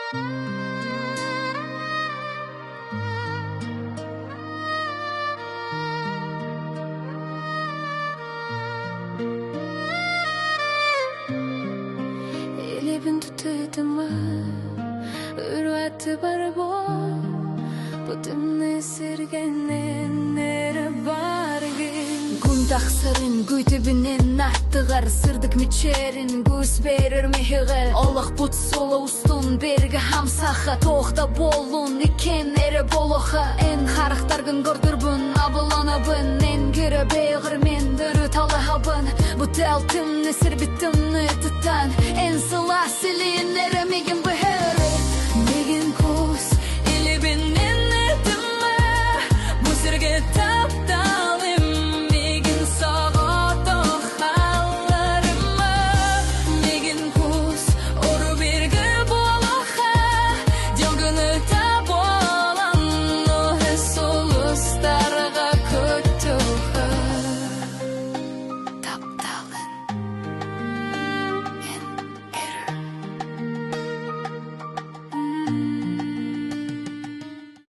Илиибин тутума, ырыаты барбын, бу тымныы сиргэнэн эрэ баргын. Күн тахсарын күүтүбүнэн аттыгар сырдык мичээрин күүс берер миһиҕэ олохпут суола устун берге хамсаха туох да буоллун иккен эрэ болоха эн харахтаргын көрдөрбүн абыланабын эн көрө бэйэҕэр мен өрүү талаһабын бу тыал тымныы сирбит тымныы тыттан эн сылаас илиин эрэ миигин быһа.